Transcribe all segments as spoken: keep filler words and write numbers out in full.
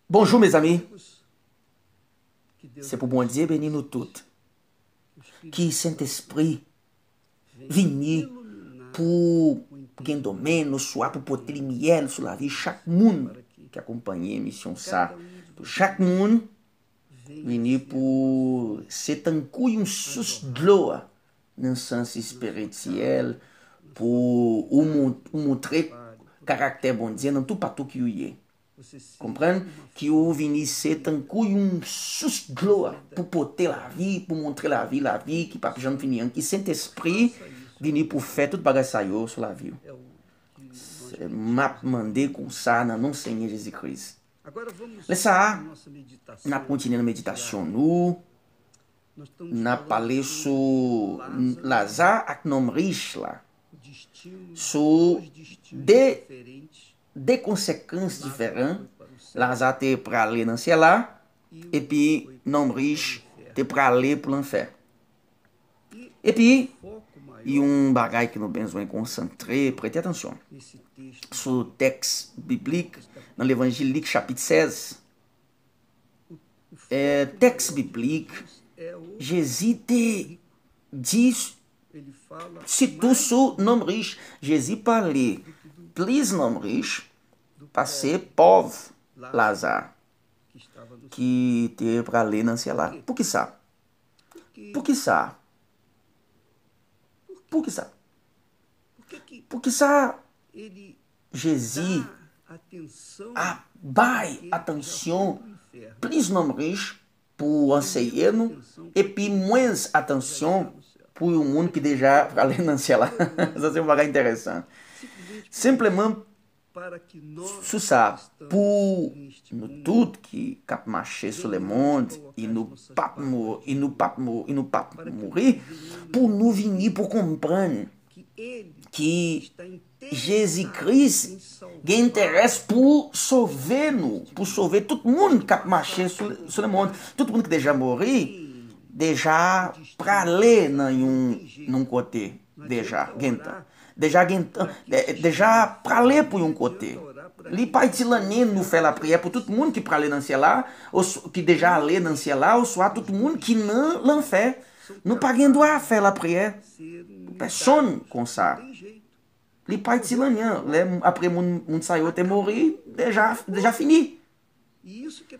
Bonjou, mezanmi. Se pou Bondye beni nou tout. Ki Sentespri vini pou gen domèn, oswa pou pote limyè sou lavi chak moun ki akonpanye emisyon sa. Pou chak moun vini pou se tankou yon sous dlo a, nan sans espirityèl, pou ou mon- ou montre karaktè Bondye nan toupatou ki ou ye. Konprann? Ki ou vini se tankou yon sous dlo a, pou pote lavi, pou montre lavi, lavi ki p ap janm fini an, ki Sentespri vini pou fè tout bagay sa yo sou lavi w. Se- M ap mande konsa nan non Senyè Jezi Kris. Lè sa a, n ap kontinye nan meditasyon nou. N ap pale sou Laza ak nonm rich la. Sou de, de konsekans diferan. Laza te prale nan syèl la, epi nonm rich te prale pou lanfè. Epi, yon bagay ke nou bezwen konsantre, prete atansyon sou tèks biblik nan Levanjil Lik chapit sèz. E, tèks biblik, Jezi te di, sitou sou nonm rich, Jezi pale plis nonm rich pase pòv Laza ki te prale nan syèl la. Poukisa? Poukisa? Poukisa? Poukisa Jezi ap bay atansyon plis nonm rich pou anseye nou, epi mwens atansyon pou yon moun ki deja prale nan syèl la? Sa se yon bagay enteresan. Senpleman, sou sa, pou nou tout ki k ap mache sou lemonn, e nou p ap mou- e nou p ap mou- e nou p ap mouri, pou nou vini pou konprann ki Jezi Kris gen enterès pou sove nou, pou sove tout moun k ap mache sou, sou lemonn. Tout moun ki deja mouri, deja prale nan yon, yon kote, deja, gentan. Deja gentan, de- deja prale pou yon kote. Li pa itil anyen nou fè lapriyè pou tout moun ki prale nan syèl la, oswa ki deja ale nan syèl la, oswa tout moun ki nan lanfè. Nou pa gen dwa fè lapriyè pou pèsonn konsa. Li pa itil anyen. Lè m- apre moun, moun sa yo te mouri, deja, deja fini.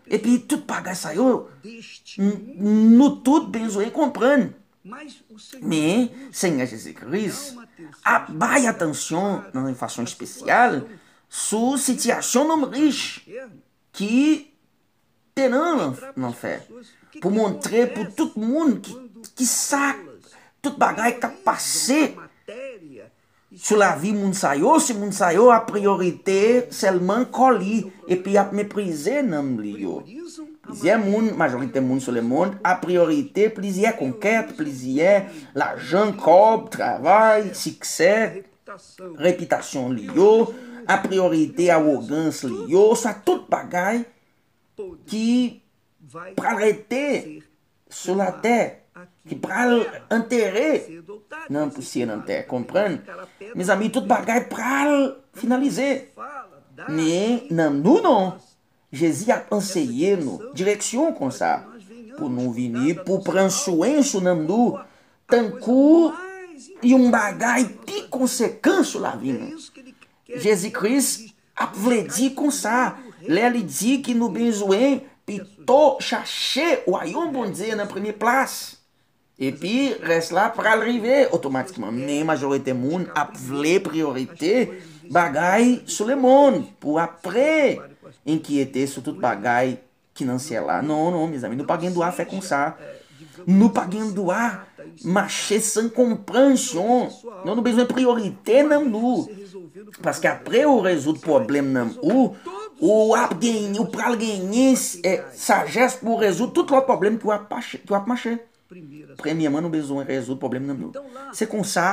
Epi tout bagay sa yo, n- nou tout bezwen konprann. Men, Senyè Jezi Kris ap bay atansyon nan yon fason espesyal sou sitiyasyon nonm rich ki te nan lan- lanfè, pou montre pou tout moun ki, ki sa, tout bagay k ap pase sou lavi moun sa yo, si moun sa yo ap priyorite sèlman kò li, epi ap meprize nanm li yo. Plizyè moun, majorite moun sou lemonn, ap priyorite plizyè konkèt, plizyè lajan, kòb, travay, siksè, repitasyon li yo, ap priyorite awogans li yo, sa tout bagay ki pral rete sou latè, ki pral antere nan pousyè nan tè. Konprann? Mezanmi, tout bagay pral finalize. Men nanm nou non. Jezi ap anseye nou direksyon konsa, pou nou vini, pou pran swen sou nanm nou, tankou yon bagay pi konsekan sou lavi nou. Jezi Kris ap vle di konsa, lè li di ki nou bezwen pito chache wayòm Bondye nan premye plas. Epi, rès la pral rive otomatikman. Men majorite moun ap vle priyorite bagay sou lemonn pou apre enkyete sou tout bagay ki nan syèl la. Non, non, mezanmi, nou pa gen dwa fè konsa. Nou pa gen dwa mache san konpreyansyon. Non, nou bezwen priyorite nanm nou. Paske apre ou rezoud pwoblèm nanm ou, ou ap genyen, ou pral genyen, eh, sajès pou rezoud tout lòt pwoblèm ki w ap mache, ki w ap mache. Premyèman, nou bezwen rezoud pwoblèm nanm nou. Se konsa,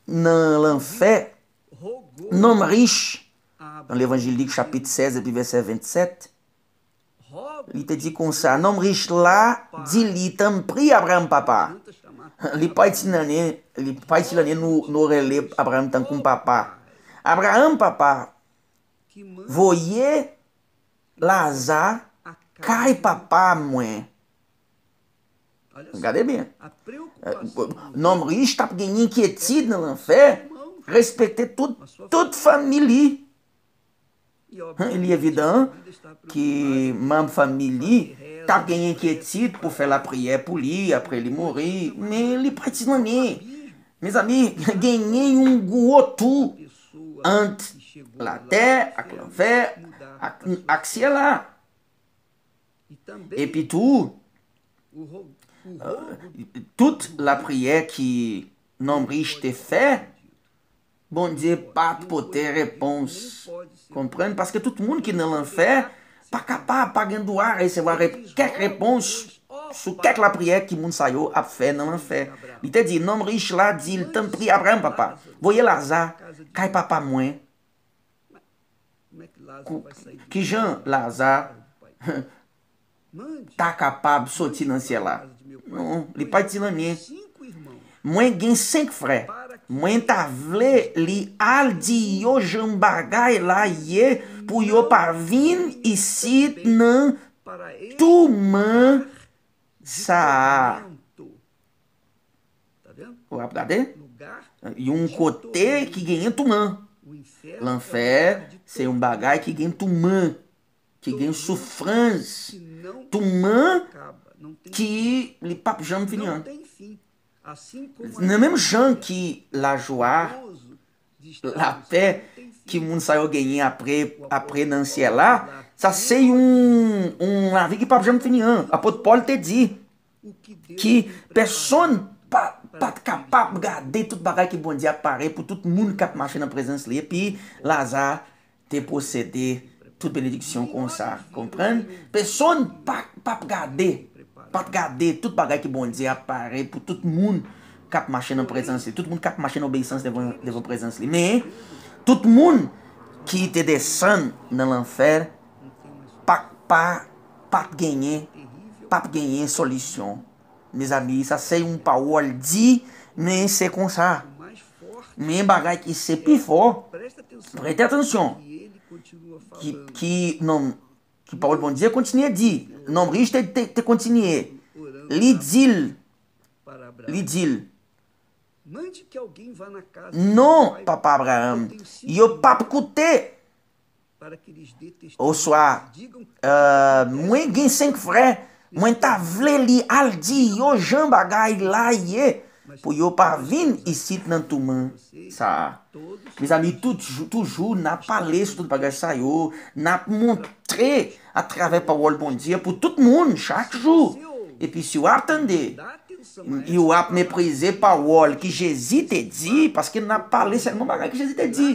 nan lanfè, nonm rich, nan Levanjil Lik chapit sèz epi vèsè vennsèt, li te di konsa, nonm rich la di li, tanpri, Abraram papa. Li pa itil anyen, li pa itil anyen nou, nou rele Abraram tankou papa. Abraram papa, voye Laza kay papa mwen. Gade byen. Nonm rich t ap gen enkyetid nan lanfè, respekte tout, tout fanmi li. Li evidan ki manm fanmi li t ap gen enkyetid pou fè lapriyè pou li apre li mouri, men li pa itil anyen. Mezanmi, genyen yon gwo tou ant latè ak lanfè ak, ak syèl la. Epi tou, tout lapriyè ki nonm rich te fè, Bondye pa t pote repons. Konprann? Paske tout moun ki nan lanfè pa kapab, pa gen dwa resevwa rep- kèk repons sou kèk lapriyè ki moun sa yo ap fè nan lanfè. Li te di, nonm rich la di l, tanpri, Abraram, papa, voye Laza kay papa mwen. Kou- Kijan Laza ta kapab soti nan syèl la? Non, li pa itil anyen. Mwen gen senk frè. Mwen ta vle li al di yo jan bagay la ye pou yo pa vin isit nan touman sa a. W ap gade? Yon kote ki genyen touman. Lanfè se yon bagay ki gen touman, ki gen soufrans. Touman ki li p ap janm fini an. Nan menm jan ki lajwa, lapè ki moun sa yo genyen apre, apre nan syèl la, sa se yon, yon lavi ki p ap janm fini an. Apot Pòl te di ki pèsonn pa, pa t kapab gade tout bagay ki Bondye ap pare pou tout moun k ap mache nan prezans li. Epi Laza te posede tout benediksyon konsa. Konprann? Pèsonn pa, p ap gade, pa t gade tout bagay ki Bondye ap pare pou tout moun k ap mache nan prezans li, tout moun k ap mache nan obeyisans devan, devan prezans li. Men, tout moun ki te desann nan lanfè pa, pa, pa t genyen, p ap genyen solisyon. Mezanmi, sa se yon pawòl di, men se konsa. Men bagay ki se pi fò, prete atansyon, ki, ki, non, ki pawòl Bondye kontinye di. Nonm rich te, te, te kontinye. Li di l, li di l, non, papa Abraram, yo p ap koute. Oswa, euh, mwen gen senk frè, mwen ta vle li al di yo jan bagay la ye, pou yo pa vin isit nan touman sa a. Mezanmi, tout jou, toujou, n ap pale sou tout bagay sa yo, n ap montre atravè pawòl Bondye pou tout moun, chak jou. Epi si w ap tande, yo ap meprize pawòl ki Jezi te di, paske n ap pale sèlman bagay ki Jezi te di.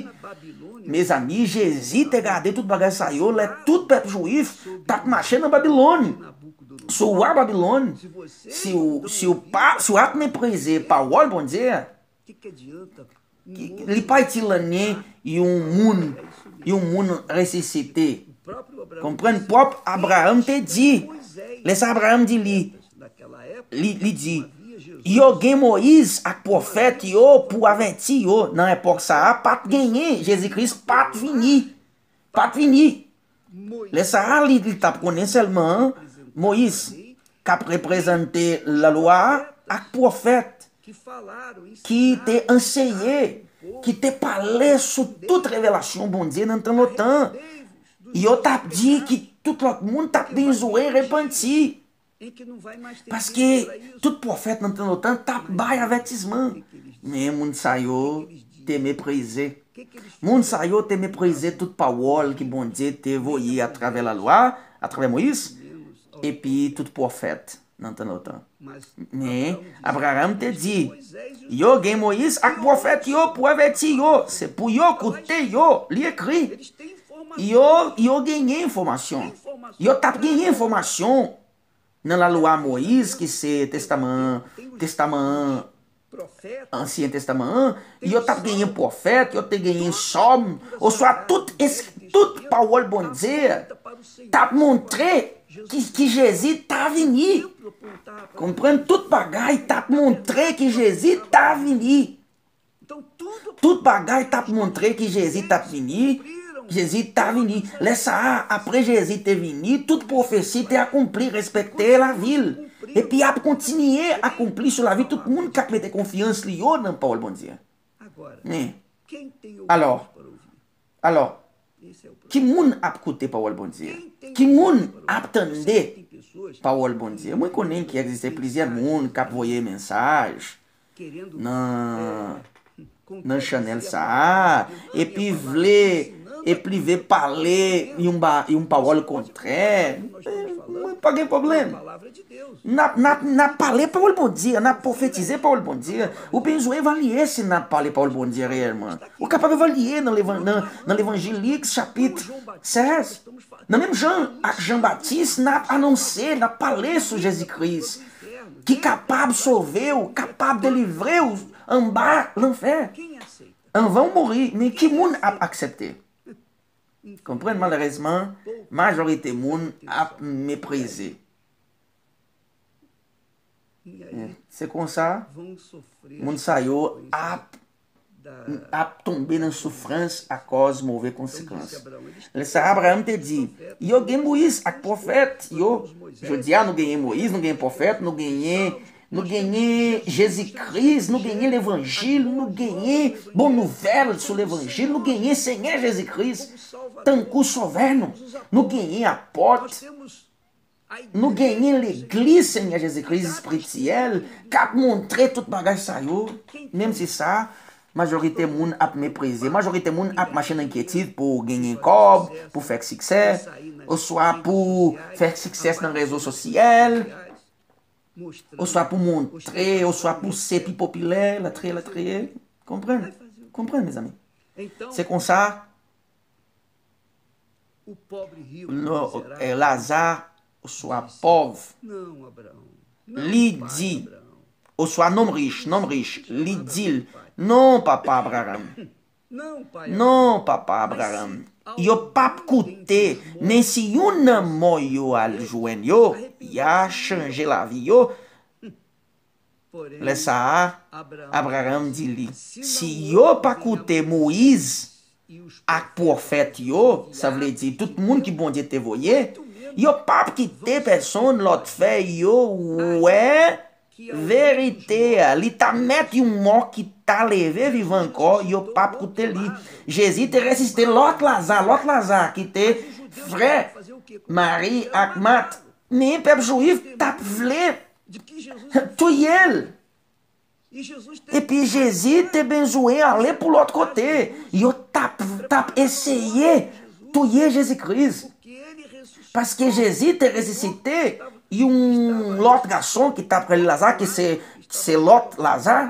Mezanmi, Jezi te gade tout bagay sa yo lè tout pèp jwif t ap mache nan Babilòn, sou wa Babilòn. Si w, si w pa, si w ap meprize pawòl Bondye, ki, li pa itil anyen yon moun, yon moun resisite. Konprann? Pwòp Abraram te di, lè sa Abraram di li, li, li di, yo gen Moyiz ak pwofèt yo pou avèti yo. Nan epòk sa a, pa t genyen, Jezi Kris pa t vini. Pa t vini. Lè sa a, li, li t ap konnen sèlman Moyiz k ap reprezante lalwa a ak pwofèt ki te anseye, ki te pale sou tout revelasyon Bondye nan tan lontan. Yo t ap di ki tout lòt moun t ap bezwen repanti. Paske tout pwofèt nan tan lontan t ap bay avètisman. Men moun sa yo te meprize. Moun sa yo te meprize tout pawòl ki Bondye te voye atravè lalwa, atravè Moyiz, epi tout pwofèt nan tan lontan. Men, Abraram te di, yo gen Moyiz ak pwofèt yo pou avèti yo, se pou yo koute yo, li ekri. Yo, yo genyen enfòmasyon. Yo t ap genyen enfòmasyon nan lalwa Moyiz, ki se testaman, testaman Ansyen Testaman an, yo t ap genyen pwofèt, yo te genyen sòm, oswa tout es-, tout pawòl Bondye t ap montre ki, ki Jezi ta vini. Konprann, tout bagay t ap montre ki Jezi ta vini. Tout bagay t ap montre ki Jezi t ap vini. Jezi ta vini. Lè sa a, apre Jezi te vini, tout pwofesi te akonpli, respekte lavi l. Epi ap kontinye akonpli sou lavi tout moun k ap mete konfyans li yo nan pawòl Bondye. Men, alò, alò, ki moun ap koute pawòl Bondye? Ki moun ap tande pawòl Bondye? Mwen konnen ki egziste plizyè moun k ap voye mesaj nan, nan chanèl sa a, epi vle, epi vle pale yon, ba, yon pawòl kontrè. Mwen pa gen pwoblèm. N ap, n ap, n ap pale pawòl Bondye, n ap pwofetize pawòl Bondye. Ou bezwen evalye si n ap pale pawòl Bondye reyèlman. Ou kapab evalye nan levan-, nan, nan Levanjil Lik, chapit sèz. Nan menm jan ak Jan Batis, n ap anonse, n ap pale sou Jezi Kris, ki kapab sove w, kapab delivre w anba lanfè. Anvan w mouri, men ki moun ap aksepte? Konprann, malerezman, majorite moun ap meprize. Se konsa, moun sa yo ap, ap tonbe nan soufrans akòz move konsekans. Lè sa a, Abraram te di, yo gen Moyiz ak pwofèt yo. Jodi a, nou genyen Moyiz, nou genyen pwofèt, nou genyen, nou genyen Jezi Kris, nou genyen levanjil, nou genyen bon nouvèl sou levanjil, nou genyen Senyè Jezi Kris tankou Sovè nou. Nou genyen apòt. Nou genyen legliz Senyè Jezi Kris espirityèl k ap montre tout bagay sa yo. Menm si sa, majorite moun ap meprize. Majorite moun ap mache nan enkyetid pou genyen kòb, pou fè siksè, oswa pou fè siksè nan rezo sosyal, oswa pou montre, oswa pou se pi popilè, latriye, latriye. Konprann? Konprann, mezanmi. Se konsa, Non, eh, Laza, oswa pòv, li di, oswa nonm rich, nonm rich, li di l, non, papa Abraram. Non, papa Abraram. Yo p ap koute, men si youn nan mò yo al jwenn yo, y a chanje lavi yo. Lè sa a, Abraram di li, si yo pa koute Moyiz ak pwofèt yo, sa vle di tout moun ki Bondye te voye, yo p ap kite pèsonn lòt fè yo wè verite a. Li ta mèt yon mò ki ta leve vivan ankò, yo p ap koute li. Jezi te resisite lòt Laza, lòt Laza ki te frè Mari ak Mat. Men pèp jwif t ap vle touye l. Epi Jezi te bezwen ale pou lòt kote. Yo t ap, t ap eseye touye Jezi Kris. Paske Jezi te resisite yon lòt gason ki t ap rele Laza, ki se, se lòt Laza.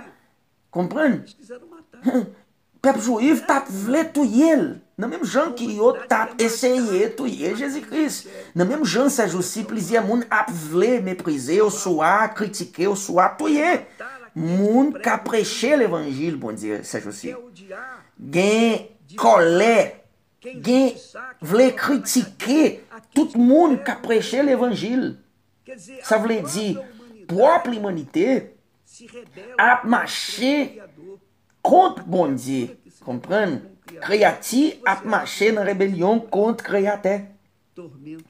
Konprann? Pèp jwif t ap vle touye l, nan menm jan ki yo t ap eseye touye Jezi Kris. Nan menm jan, sèjousi, plizyè moun ap vle meprize oswa kritike oswa touye moun k ap preche levanjil Bondye, sèjousi. Gen kòlè, gen vle kritike tout moun k ap preche levanjil. Sa vle di, pwòp limanite ap mache kont Bondye. Konprann? Kreyati ap mache nan rebelyon kont Kreyatè.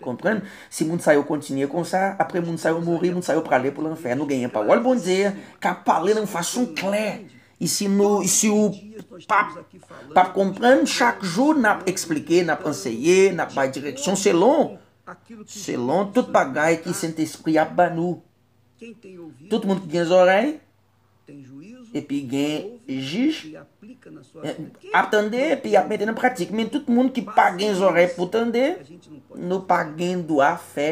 Konprann? Si moun sa yo kontinye konsa, apre moun sa yo mouri, moun sa yo prale pou lanfè. Nou genyen pawòl Bondye k ap pale nan fason klè. E si nou, si w p ap, p ap konprann, chak jou n ap eksplike, n ap anseye, n ap bay direksyon selon, selon tout bagay ki Sentespri ap ba nou. Tout moun ki gen zòrèy, epi gen jij, eh, ap tande, epi ap mete nan pratik. Men tout moun ki pa gen zòrèy pou tande, nou pa gen dwa fè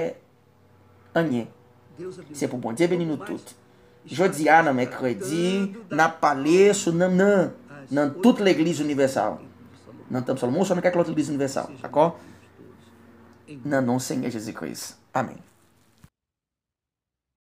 anyen. Se pou Bondye beni nou tout. Jodi a, nan mèkredi, n ap pale sou nanm nan, nan tout legliz inivèsal. Nan Tanp Salomon, oswa nan kèk lòt legliz inivèsal, dakò? Nan non Senyè Jezi Kris. Amèn.